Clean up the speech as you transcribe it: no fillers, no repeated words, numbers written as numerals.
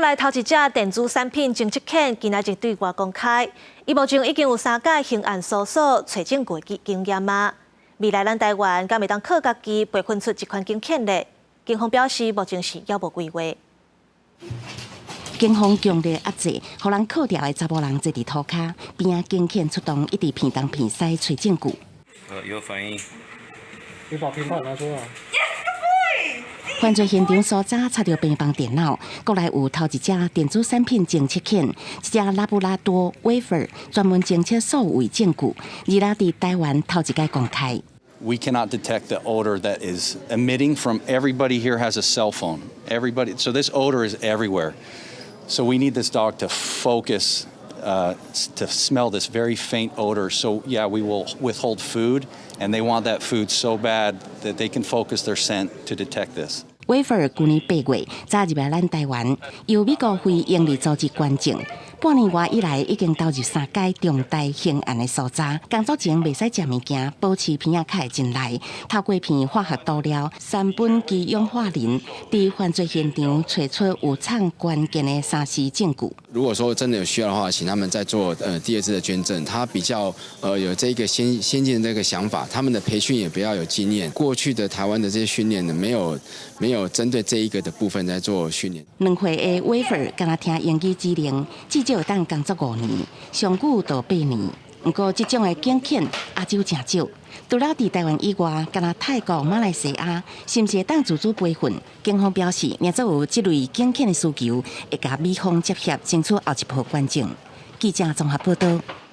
國內頭一隻電子產品偵測犬，今仔日對外公開。伊目前已經有三擺刑案搜索揣證據的經驗矣。未來咱台灣敢會當靠家己培訓出這款警犬咧？警方表示，目前是猶無規劃。警方強力壓制，予人銬牢的查埔人坐佇塗跤，邊仔警犬出動，一直鼻東鼻西揣證據。有反應。你把平板拿出來。犯罪現場搜查查著平板電腦，國內有頭一隻電子產品偵測犬，這隻拉布拉多威弗專門偵測數位證據，二日佇台灣頭一擺公開。 We cannot detect the odor that is emitting from everybody here has a cell phone. Everybody, so this odor is everywhere. So we need this dog to focus, to smell this very faint odor. So yeah, we will withhold food, and they want that food so bad that they can focus their scent to detect this. 威弗舊年8月早入來咱台灣，由美國非營利組織捐贈。半年外以來，已經投入三擺重大刑案的搜查。工作前袂使食物件，保持鼻仔較會進來。透過鼻化學塗料三苯基氧化磷，佇犯罪現場揣出有藏關鍵的3C 證據。如果說真的有需要的話，請他們再做第二次的捐贈。他比較有這個先進的這個想法，他們的培訓也比較有經驗。過去的台灣的這些訓練呢，沒有針對這一個的部分在做訓練。2歲的威弗敢若聽英語指令，至少會當工作5年，上久到8年。毋過這種的警犬亞洲誠少，除了佇台灣以外，敢若泰國、馬來西亞，是毋是會當自主培訓？警方表示，若做有這類警犬的需求，會共美方接洽，爭取後一步捐贈。記者綜合報道。